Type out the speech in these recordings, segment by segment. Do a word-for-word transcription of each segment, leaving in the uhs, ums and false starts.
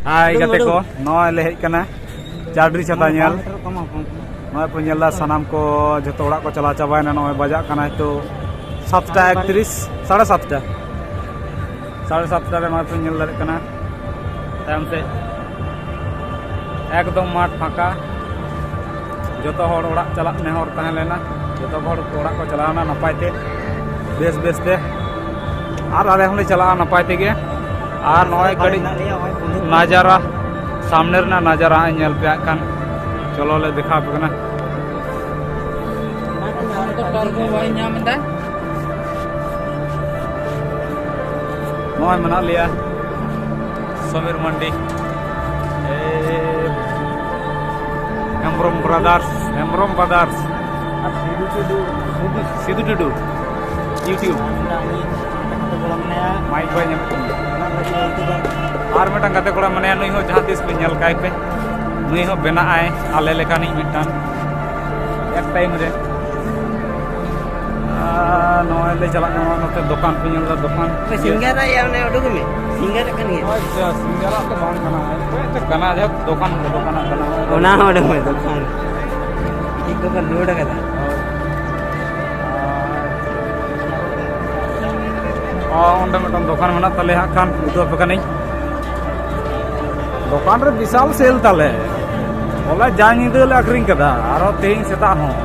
ᱦᱟᱭ ᱜᱟᱛᱮ ᱠᱚ, ᱱᱚᱜᱼᱚᱭ ᱞᱮ ᱦᱮᱡ ᱠᱟᱱᱟ ᱪᱟᱰᱨᱤ ᱪᱷᱟᱛᱟ ᱧᱮᱞ᱾ ᱱᱚᱜᱼᱚᱭ ᱯᱮ ᱧᱮᱞ ᱮᱫᱟ, ᱥᱟᱱᱟᱢ ᱠᱚ ᱡᱚᱛᱚ ᱚᱲᱟᱜ ᱠᱚ ᱪᱟᱞᱟᱣ ᱪᱟᱵᱟᱭᱮᱱᱟ᱾ ᱱᱚᱜᱼᱚᱭ ᱵᱟᱡᱟᱜ ᱠᱟᱱᱟ ᱱᱤᱛᱚᱜ ᱥᱟᱛᱴᱟ ᱮᱠᱛᱨᱤᱥ, ᱥᱟᱲᱮ ᱥᱟᱛᱴᱟ, ᱥᱟᱲᱮ ᱥᱟᱛᱴᱟ ᱨᱮ ᱱᱚᱜᱼᱚᱭ ᱯᱮ ᱧᱮᱞ ᱫᱟᱲᱮᱭᱟᱜ ᱠᱟᱱᱟ ᱛᱟᱭᱚᱢ ᱥᱮᱫ ᱮᱠᱫᱚᱢ ᱢᱟᱴᱷ ᱯᱷᱟᱸᱠᱟ᱾ ᱡᱚᱛᱚ ᱦᱚᱲ ᱚᱲᱟᱜ ᱪᱟᱞᱟᱜ ᱱᱮᱦᱚᱨ ᱛᱟᱦᱮᱸ ᱞᱮᱱᱟ᱾ ᱡᱚᱛᱚ ᱦᱚᱲ ᱠᱚ ᱚᱲᱟᱜ ᱠᱚ ᱪᱟᱞᱟᱣᱱᱟ ᱱᱟᱯᱟᱭ ᱛᱮ, ᱵᱮᱥ ᱵᱮᱥ ᱛᱮ, ᱟᱨ ᱟᱞᱮ ᱦᱚᱸᱞᱮ ᱪᱟᱞᱟᱜᱼᱟ ᱱᱟᱯᱟᱭ ᱛᱮᱜᱮ᱾ ᱟᱨ ᱱᱚᱜᱼᱚᱭ ᱠᱟᱹᱴᱤᱡ ᱱᱟᱡᱟᱨᱟ, ᱥᱟᱢᱱᱮ ᱨᱮᱱᱟᱜ ᱱᱟᱡᱟᱨᱟ ᱦᱟᱸᱜ ᱧᱮᱞ ᱯᱮ ᱦᱟᱸᱜ ᱠᱷᱟᱱ᱾ ᱪᱚᱞᱚ ᱞᱮ ᱫᱮᱠᱷᱟᱣ ᱟᱯᱮ ᱠᱟᱱᱟ᱾ ᱴᱟᱣᱟᱨ ᱠᱚ ᱵᱟᱭ ᱧᱟᱢ ᱮᱫᱟ᱾ ᱱᱚᱜᱼᱚᱭ ᱢᱮᱱᱟᱜ ᱞᱮᱭᱟ ᱥᱚᱢᱤᱨ ᱢᱟᱱᱰᱤ, ᱮ, ᱦᱮᱢᱵᱨᱚᱢ ᱵᱨᱟᱫᱟᱨᱥ, ᱦᱮᱢᱵᱨᱚᱢ ᱵᱨᱟᱫᱟᱨᱥ᱾ ᱟᱨ ᱥᱤᱫᱩ ᱴᱩᱰᱩ, ᱥᱤᱫᱩ, ᱥᱤᱫᱩ ᱴᱩᱰᱩ, YouTube᱾ ᱟᱨ ᱢᱤᱫᱴᱟᱝ ᱩᱱᱤ ᱜᱟᱛᱮ ᱠᱚᱲᱟ ᱢᱮᱱᱟᱭᱟ᱾ ᱢᱟᱭᱤᱠ ᱵᱟᱭ ᱧᱟᱢᱚᱜ ᱠᱟᱱᱟ᱾ ᱚᱱᱟ ᱞᱟᱹᱜᱤᱫ ᱩᱱᱠᱩ ᱫᱚ ᱟᱨ ᱢᱤᱫᱴᱟᱝ ᱜᱟᱛᱮ ᱠᱚᱲᱟ ᱢᱮᱱᱟᱭᱟ, ᱱᱩᱭ ᱦᱚᱸ ᱡᱟᱦᱟᱸ ᱛᱤᱥ ᱯᱮ ᱧᱮᱞ ᱠᱟᱭ ᱯᱮ, ᱱᱩᱭ ᱦᱚᱸ ᱵᱮᱱᱟᱜ ᱟᱭ ᱟᱞᱮ ᱞᱮᱠᱟᱱᱤᱡ ᱢᱤᱫᱴᱟᱝ ᱮᱠ ᱴᱟᱭᱤᱢ ᱨᱮ᱾ ᱟᱨ ᱱᱚᱜᱼᱚᱭ ᱞᱮ ᱪᱟᱞᱟᱜ ᱠᱟᱱᱟ ᱱᱚᱛᱮ ᱫᱚᱠᱟᱱ ᱯᱮ ᱧᱮᱞ ᱮᱫᱟ, ᱫᱚᱠᱟᱱ᱾ ᱚᱠᱚᱭ ᱥᱤᱝᱜᱟᱨ ᱟᱭ? ᱚᱱᱮ ᱩᱰᱩᱠ ᱢᱮ, ᱥᱤᱝᱜᱟᱨ ᱠᱟᱱ ᱜᱮᱭᱟ᱾ ᱦᱳᱭ, ᱥᱤᱝᱜᱟᱨᱟᱜ ᱫᱚ ᱵᱟᱝ ᱠᱟᱱᱟ, ᱪᱮᱫ ᱠᱟᱱᱟ, ᱡᱟᱭᱦᱳᱠ ᱫᱚᱠᱟᱱ, ᱫᱚᱠᱟᱱᱟᱜ ᱠᱟᱱᱟ᱾ ᱚᱱᱟ ᱦᱚᱸ ᱩᱰᱩᱠ ᱢᱮ, ᱫᱚᱠᱟᱱ᱾ ᱪᱮᱫ ᱠᱚᱠᱚ ᱞᱳᱰ ᱟᱠᱟᱫᱟ? ᱦᱳᱭ᱾ ᱟᱨ ᱚᱸᱰᱮ ᱢᱤᱫᱴᱟᱝ ᱫᱚᱠᱟᱱ ᱢᱮᱱᱟᱜ ᱛᱟᱞᱮᱭᱟ ᱦᱟᱸᱜ ᱠᱷᱟᱱ, ᱩᱫᱩᱜ ᱟᱯᱮ ᱠᱟᱹᱱᱟᱹᱧ᱾ ᱫᱚᱠᱟᱱ ᱨᱮ ᱵᱤᱥᱟᱞ ᱥᱮᱞ ᱛᱟᱞᱮ, ᱦᱚᱞᱟ ᱡᱟ ᱧᱤᱫᱟᱹ ᱞᱮ ᱟᱠᱷᱨᱤᱧ ᱠᱟᱫᱟ, ᱟᱨᱚ ᱛᱮᱦᱮᱧ ᱥᱮᱛᱟᱜ ᱦᱚᱸ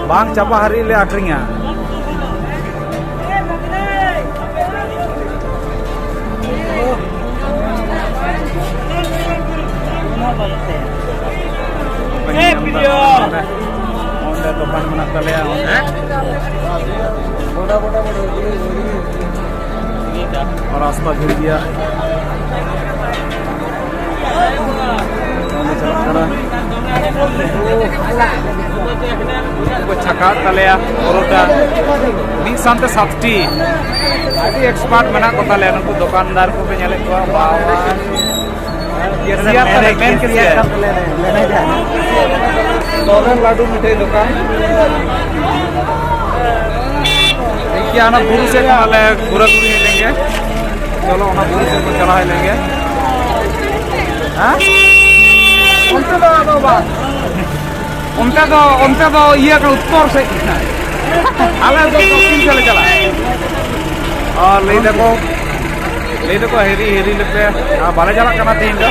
ᱵᱟᱝ ᱪᱟᱵᱟ ᱦᱟᱹᱨᱤᱡ ᱞᱮ ᱟᱠᱷᱨᱤᱧᱟ᱾ ᱚᱸᱰᱮ ᱫᱚᱠᱟᱱ ᱢᱮᱱᱟᱜ ᱛᱟᱞᱮᱭᱟ, ᱚᱸᱰᱮ᱾ ᱨᱟᱥᱛᱟ ᱵᱷᱤᱲ ᱜᱮᱭᱟ᱾ ᱚᱸᱰᱮ ᱪᱟᱞᱟᱜ ᱠᱟᱱᱟ᱾ ᱠᱚ ᱪᱷᱟᱠᱟᱣᱮᱫ ᱛᱟᱞᱮᱭᱟ ᱯᱚᱨᱚᱴᱟ᱾ ᱢᱤᱫ ᱥᱟᱶᱛᱮ ᱥᱟᱛᱴᱤ᱾ ᱟᱹᱰᱤ ᱮᱠᱥᱯᱟᱨᱴ ᱢᱮᱱᱟᱜ ᱠᱚ ᱛᱟᱞᱮᱭᱟ ᱱᱩᱠᱩ ᱫᱚᱠᱟᱱᱫᱟᱨ ᱠᱚᱯᱮ ᱧᱮᱞᱮᱫ ᱠᱚᱣᱟ᱾ ᱵᱟᱵᱟ᱾ ᱠᱮᱥᱤᱭᱟᱨ ᱛᱟᱞᱮ, ᱢᱮᱱ ᱠᱮᱥᱤᱭᱟᱨ᱾ ᱥᱚᱨᱮᱱ ᱞᱟᱹᱰᱩ ᱢᱤᱴᱷᱟᱹᱭ ᱫᱚᱠᱟᱱ᱾ ᱴᱷᱤᱠ ᱜᱮᱭᱟ, ᱚᱱᱟ ᱵᱩᱨᱩ ᱥᱮᱫ ᱠᱷᱚᱱᱟᱜ ᱞᱮ ᱜᱷᱩᱨᱟᱹ ᱜᱷᱩᱨᱤ ᱦᱮᱡ ᱞᱮᱱ ᱜᱮ᱾ ᱪᱚᱞᱚ, ᱚᱱᱟ ᱵᱩᱨᱩ ᱥᱮᱫ ᱠᱷᱚᱱ ᱪᱟᱞᱟᱣ ᱦᱮᱡ ᱞᱮᱱ ᱜᱮ᱾ ᱦᱮᱸ? ᱚᱱᱛᱮ ᱫᱚ ᱟᱫᱚ ᱵᱟᱝ᱾ ᱚᱱᱛᱮ ᱫᱚ, ᱚᱱᱛᱮ ᱫᱚ ᱤᱭᱟᱹ ᱠᱟᱱᱟ, ᱩᱛᱛᱚᱨ ᱥᱮᱫ ᱠᱟᱱᱟ᱾ ᱟᱞᱮ ᱫᱚ ᱫᱚᱠᱠᱷᱤᱱ ᱥᱮᱫ ᱞᱮ ᱪᱟᱞᱟᱜᱼᱟ᱾ ᱟᱨ ᱞᱟᱹᱭ ᱫᱟᱠᱚ, ᱞᱟᱹᱭ ᱫᱟᱠᱚ ᱦᱤᱨᱤ, ᱦᱤᱨᱤ ᱞᱮᱯᱮ᱾ ᱟᱨ ᱵᱟᱞᱮ ᱪᱟᱞᱟᱜ ᱠᱟᱱᱟ ᱛᱮᱦᱮᱧ ᱫᱚ᱾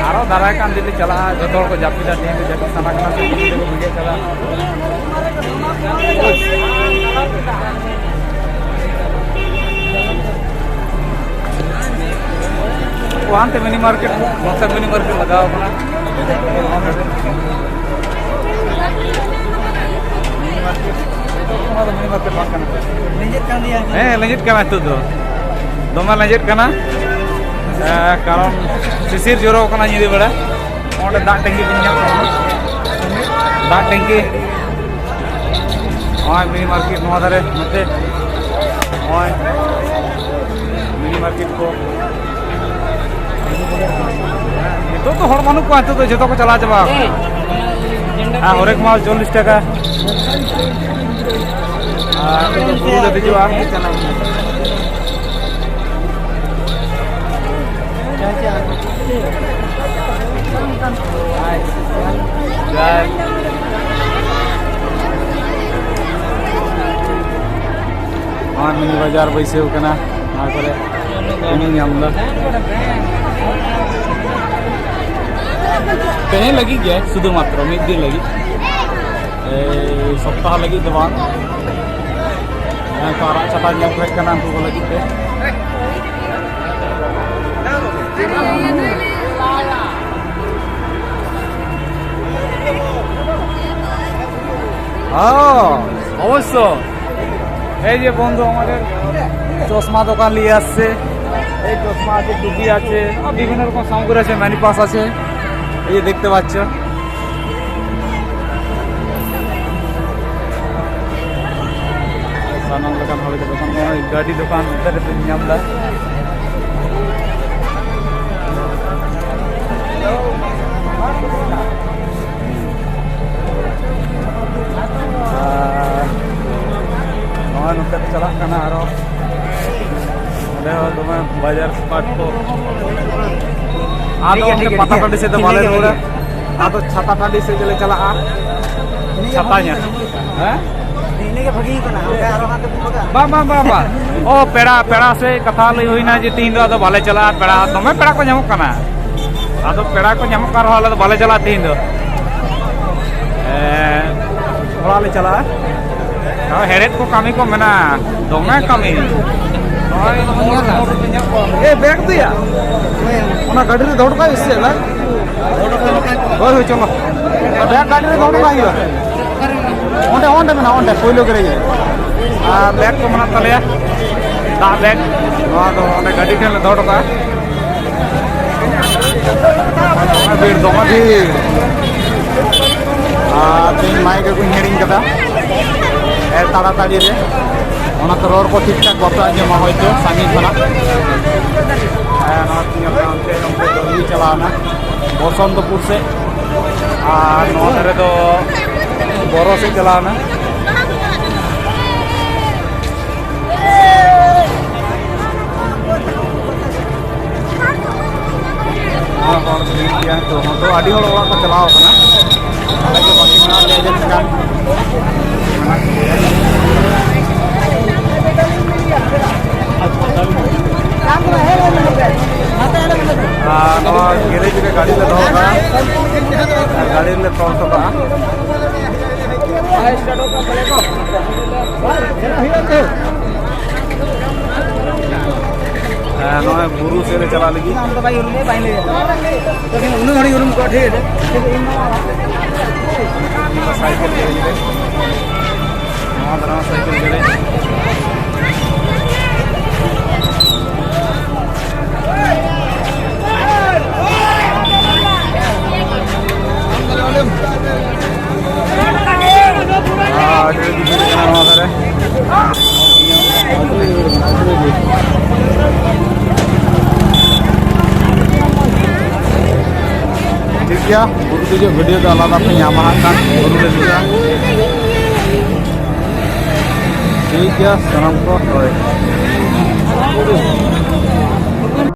ᱟᱨᱚ ᱫᱟᱨᱟᱭ ᱠᱟᱱ ᱫᱤᱱ ᱞᱮ ᱪᱟᱞᱟᱜᱼᱟ᱾ ᱡᱚᱛᱚ ᱦᱚᱲ ᱠᱚ ᱡᱟᱹᱯᱤᱫᱟ, ᱛᱮᱦᱮᱧ ᱫᱚ ᱡᱟᱹᱯᱤᱫ ᱥᱟᱱᱟ ᱠᱟᱱᱟ ᱥᱮ ᱛᱮᱦᱮᱧ ᱫᱚ ᱵᱷᱟᱜᱮ ᱪᱟᱞᱟᱜᱼᱟ᱾ ᱚ, ᱦᱟᱱᱛᱮ ᱢᱤᱱᱤ ᱢᱟᱨᱠᱮᱴ, ᱱᱚᱛᱮ ᱢᱤᱱᱤ ᱢᱟᱨᱠᱮᱴ ᱞᱟᱜᱟᱣ ᱠᱟᱱᱟ᱾ ᱢᱤᱱᱤ ᱢᱟᱨᱠᱮᱴ, ᱚᱱᱟ ᱫᱚ ᱢᱤᱱᱤ ᱢᱟᱨᱠᱮᱴ ᱵᱟᱝ ᱠᱟᱱᱟ᱾ ᱞᱮᱸᱡᱮᱫ ᱠᱟᱱ ᱜᱮᱭᱟ᱾ ᱦᱮᱸ, ᱞᱮᱸᱡᱮᱫ ᱠᱟᱱᱟ ᱱᱤᱛᱚᱜ ᱫᱚ, ᱫᱚᱢᱮ ᱞᱮᱸᱡᱮᱫ ᱠᱟᱱᱟ᱾ ᱮ, ᱠᱟᱨᱚᱱ ᱥᱤᱥᱤᱨ ᱡᱚᱨᱚ ᱠᱟᱱᱟ ᱧᱤᱫᱟᱹ ᱵᱮᱲᱟ᱾ ᱚᱸᱰᱮ ᱫᱟᱜ ᱴᱮᱝᱠᱤ ᱵᱤᱱ ᱧᱮᱞ ᱧᱟᱢᱟ᱾ ᱫᱟᱜ ᱴᱮᱝᱠᱤ᱾ ᱱᱚᱜᱼᱚᱭ ᱢᱤᱱᱤ ᱢᱟᱨᱠᱮᱴ ᱱᱚᱣᱟ ᱫᱷᱟᱨᱮ ᱱᱚᱛᱮ᱾ ᱱᱚᱜᱼᱚᱭ ᱢᱤᱱᱤ ᱢᱟᱨᱠᱮᱴ ᱠᱚ᱾ ᱱᱤᱛᱚᱜ ᱫᱚ ᱦᱚᱲ ᱵᱟᱹᱱᱩᱜ ᱠᱚᱣᱟ, ᱱᱤᱛᱚᱜ ᱫᱚ ᱡᱚᱛᱚ ᱠᱚ ᱪᱟᱞᱟᱣ ᱪᱟᱵᱟ ᱟᱠᱟᱱᱟ᱾ ᱟᱨ ᱦᱚᱨᱮᱠ ᱢᱟᱞ ᱪᱚᱞᱞᱤᱥ ᱴᱟᱠᱟ᱾ ᱟᱨ ᱱᱤᱛᱚᱜ ᱵᱩᱨᱩ ᱞᱮ ᱫᱮᱡᱚᱜᱼᱟ᱾ ᱡᱟᱭ᱾ ᱱᱚᱣᱟ ᱢᱤᱱᱤ ᱵᱟᱡᱟᱨ ᱵᱟᱹᱭᱥᱟᱹᱣ ᱠᱟᱱᱟ, ᱱᱚᱣᱟ ᱠᱚᱨᱮ ᱧᱮᱞ ᱧᱟᱢ ᱫᱟ᱾ ᱛᱮᱦᱮᱧ ᱞᱟᱹᱜᱤᱫ ᱜᱮ ᱥᱩᱫᱷᱩ ᱢᱟᱛᱨᱚ ᱢᱤᱫ ᱫᱤᱱ ᱞᱟᱹᱜᱤᱫ, ᱮᱭ ᱥᱚᱯᱛᱟᱦᱚ ᱞᱟᱹᱜᱤᱫ ᱫᱚ ᱵᱟᱝ᱾ ᱡᱟᱦᱟᱸᱭ ᱠᱚ ᱟᱨᱟᱜ ᱪᱷᱟᱛᱟ ᱧᱮᱞ ᱠᱚ ᱦᱮᱡ ᱠᱟᱱᱟ, ᱩᱱᱠᱩ ᱠᱚ ᱞᱟᱹᱜᱤᱫ ᱛᱮ᱾ হ্যাঁ, অবশ্য। এই যে বন্ধু আমাদের চশমা দোকান নিয়ে আসছে, এই চশমা আছে, টুপি আছে, আর বিভিন্ন রকম সামগ্রী আছে, ম্যানিপাস আছে, এই যে দেখতে পাচ্ছ। ᱥᱟᱱᱟᱢ ᱞᱮᱠᱟᱱ ᱦᱚᱲ ᱜᱮ ᱫᱚᱠᱟᱱ, ᱱᱚᱜᱼᱚᱭ ᱜᱟᱹᱰᱤ ᱫᱚᱠᱟᱱ ᱱᱚᱛᱮ ᱨᱮᱵᱤᱱ ᱧᱟᱢ ᱮᱫᱟ᱾ ᱟᱨ ᱱᱚᱜᱼᱚᱭ ᱱᱚᱛᱮ ᱠᱚ ᱪᱟᱞᱟᱜ ᱠᱟᱱᱟ ᱟᱨᱚ᱾ ᱚᱸᱰᱮ ᱦᱚᱸ ᱫᱚᱢᱮ ᱵᱟᱡᱟᱨ ᱯᱟᱴ ᱠᱚ᱾ ᱟᱫᱚ ᱴᱷᱤᱠ ᱜᱮᱭᱟ, ᱚᱱᱛᱮ ᱴᱷᱤᱠ ᱜᱮᱭᱟ, ᱯᱟᱛᱟ ᱴᱷᱤᱠ ᱴᱟᱺᱰᱤ ᱥᱮᱫ ᱫᱚ ᱜᱮᱭᱟ᱾ ᱵᱟᱞᱮ ᱤᱱᱟᱹ ᱜᱮ ᱨᱩᱣᱟᱹᱲᱟ᱾ ᱵᱷᱟᱜᱮ᱾ ᱟᱫᱚ ᱪᱷᱟᱛᱟ ᱴᱟᱺᱰᱤ ᱥᱮᱫ ᱜᱮᱞᱮ ᱪᱟᱞᱟᱜᱼᱟ᱾ ᱤᱱᱟᱹ ᱜᱮ ᱪᱷᱟᱛᱟ ᱵᱷᱟᱜᱮ ᱧᱮᱞ᱾ ᱠᱟᱱᱟ᱾ ᱦᱮᱸ? ᱤᱱᱟᱹ ᱜᱮ ᱵᱷᱟᱜᱮ ᱠᱟᱱᱟ᱾ ᱚᱸᱰᱮ ᱟᱨᱚ ᱦᱟᱸᱜ ᱵᱟᱝ, ᱵᱟᱝ, ᱵᱟᱝ, ᱵᱟᱝ᱾ ᱚ, ᱯᱮᱲᱟ, ᱯᱮᱲᱟ ᱥᱮᱫ ᱠᱟᱛᱷᱟ ᱞᱟᱹᱭ ᱦᱩᱭᱱᱟ ᱡᱮ ᱛᱤᱦᱤᱧ ᱫᱚ ᱟᱫᱚ ᱵᱟᱞᱮ ᱪᱟᱞᱟᱜᱼᱟ᱾ ᱯᱮᱲᱟ, ᱫᱚᱢᱮ ᱯᱮᱲᱟ ᱠᱚ ᱧᱟᱢᱚᱜ ᱠᱟᱱᱟ᱾ ᱟᱫᱚ ᱯᱮᱲᱟ ᱠᱚ ᱧᱟᱢᱚᱜ ᱠᱟᱱ ᱨᱮᱦᱚᱸ ᱟᱞᱮ ᱫᱚ ᱵᱟᱞᱮ ᱪᱟᱞᱟᱜᱼᱟ ᱛᱤᱦᱤᱧ ᱫᱚ᱾ ᱮᱸ, ᱚᱲᱟᱜ ᱞᱮ ᱪᱟᱞᱟᱜᱼᱟ᱾ ᱟᱨ ᱦᱮᱲᱦᱮᱫ ᱠᱚ ᱠᱟᱹᱢᱤ ᱠᱚ ᱢᱮᱱᱟᱜᱼᱟ, ᱫᱚᱢᱮ ᱠᱟᱹᱢᱤ᱾ ᱱᱚᱜᱼᱚᱭ ᱮ, ᱵᱮᱜᱽ ᱫᱚᱭᱟ? ᱚᱱᱟ ᱜᱟᱹᱰᱤ ᱨᱮ ᱫᱚᱦᱚ ᱦᱚᱴᱚ ᱠᱟᱜ ᱦᱩᱭᱩᱜᱼᱟ ᱥᱮ ᱪᱮᱫ, ᱵᱮᱜᱽ? ᱦᱳᱭ, ᱦᱳᱭ, ᱪᱚᱞᱚ᱾ ᱵᱮᱜᱽ ᱜᱟᱹᱰᱤ ᱨᱮ ᱫᱚᱦᱚ ᱦᱚᱴᱚ ᱠᱟᱜ ᱦᱩᱭᱩᱜᱼᱟ᱾ ᱚᱸᱰᱮ, ᱚᱸᱰᱮ ᱢᱮᱱᱟᱜᱼᱟ, ᱚᱸᱰᱮ ᱯᱳᱭᱞᱳ ᱜᱮᱨᱮᱡᱽ ᱨᱮ᱾ ᱟᱨ ᱵᱮᱜᱽ ᱠᱚ ᱢᱮᱱᱟᱜ ᱛᱟᱞᱮᱭᱟ, ᱫᱟᱜ ᱵᱮᱜᱽ, ᱱᱚᱣᱟ ᱫᱚ ᱚᱸᱰᱮ ᱜᱟᱹᱰᱤ ᱴᱷᱮᱱ ᱞᱮ ᱫᱚᱦᱚ ᱦᱚᱴᱚ ᱠᱟᱜᱼᱟ᱾ ᱫᱚᱢᱮ ᱵᱷᱤᱲ, ᱫᱚᱢᱮ ᱵᱷᱤᱲ᱾ ᱟᱨ ᱛᱮᱦᱮᱧ ᱢᱟᱭᱤᱠ ᱟᱹᱜᱩᱧ ᱦᱤᱲᱤᱧ ᱠᱟᱫᱟ᱾ ᱮ, ᱛᱟᱲᱟᱛᱟᱲᱤ ᱨᱮ᱾ ᱚᱱᱟᱛᱮ ᱨᱚᱲ ᱠᱚ ᱴᱷᱤᱠ ᱴᱷᱟᱠ ᱵᱟᱯᱮ ᱟᱸᱡᱚᱢᱟ ᱦᱚᱭᱛᱳ ᱥᱟᱺᱜᱤᱧ ᱠᱷᱚᱱᱟᱜ᱾ ᱦᱮᱸ, ᱱᱚᱣᱟ ᱧᱮᱞ ᱢᱮ, ᱚᱱᱛᱮ, ᱚᱱᱛᱮ ᱫᱚ ᱤᱭᱟᱹ ᱪᱟᱞᱟᱣᱱᱟ, ᱵᱚᱥᱚᱱᱛᱚᱯᱩᱨ ᱥᱮᱫ᱾ ᱟᱨ ᱱᱚᱣᱟ ᱫᱷᱟᱨᱮ ᱫᱚ ᱵᱚᱨᱚ ᱥᱮᱫ ᱪᱟᱞᱟᱣᱱᱟ᱾ ᱱᱚᱣᱟ ᱦᱚᱲ ᱵᱷᱤᱲ ᱜᱮᱭᱟ ᱱᱤᱛᱚᱜ ᱦᱚᱸ᱾ ᱛᱚ, ᱟᱹᱰᱤ ᱦᱚᱲ ᱚᱲᱟᱜ ᱠᱚ ᱪᱟᱞᱟᱣ ᱠᱟᱱᱟ᱾ ᱟᱞᱮ ᱜᱮ ᱵᱟᱹᱠᱤ ᱢᱮᱱᱟᱜ ᱞᱮᱭᱟ ᱡᱟᱹᱱᱤᱡ ᱠᱷᱟᱱ᱾ ᱟᱨ ᱱᱚᱣᱟ ᱜᱮᱨᱮᱡᱽ ᱨᱮ ᱜᱟᱹᱰᱤ ᱞᱮ ᱫᱚᱦᱚ ᱠᱟᱜᱼᱟ, ᱟᱨ ᱜᱟᱹᱰᱤ ᱨᱮᱞᱮ ᱛᱚᱞ ᱦᱚᱴᱚ ᱠᱟᱜᱼᱟ᱾ ᱦᱮᱸ, ᱱᱚᱜᱼᱚᱭ ᱵᱩᱨᱩ ᱥᱮᱫ ᱞᱮ ᱪᱟᱞᱟᱜ ᱞᱟᱹᱜᱤᱫ᱾ ᱟᱢ ᱫᱚ ᱵᱟᱭ ᱩᱨᱩᱢᱮᱭᱟ, ᱵᱟᱭ ᱞᱟᱹᱭᱟ᱾ ᱩᱱᱟᱹᱜ ᱦᱚᱲᱤᱧ ᱩᱨᱩᱢ ᱠᱚᱣᱟ, ᱴᱷᱤᱠ ᱟᱪᱷᱮ᱾ ᱥᱟᱭᱠᱮᱞ ᱜᱮᱨᱮᱡᱽ ᱨᱮ᱾ ᱱᱚᱣᱟ ᱫᱚ ᱱᱟᱣᱟ ᱥᱟᱭᱠᱮᱞ ᱜᱮᱨᱮᱡᱽ᱾ ᱟᱨ ᱟᱹᱰᱤ ᱨᱟᱹᱜᱤ ᱵᱷᱤᱲ ᱠᱟᱱᱟ ᱱᱚᱣᱟ ᱫᱷᱟᱨᱮ᱾ ᱴᱷᱤᱠ ᱜᱮᱭᱟ, ᱵᱩᱨᱩ ᱫᱮᱡᱚᱜ ᱵᱷᱤᱰᱤᱭᱳ ᱫᱚ ᱟᱞᱟᱫᱟ ᱯᱮ ᱧᱟᱢᱟ ᱦᱟᱸᱜ ᱠᱷᱟᱱ, ᱵᱩᱨᱩ ᱞᱮ ᱫᱮᱡᱚᱜᱼᱟ᱾ ᱴᱷᱤᱠ ᱜᱮᱭᱟ, ᱥᱟᱱᱟᱢ ᱠᱚ, ᱦᱳᱭ᱾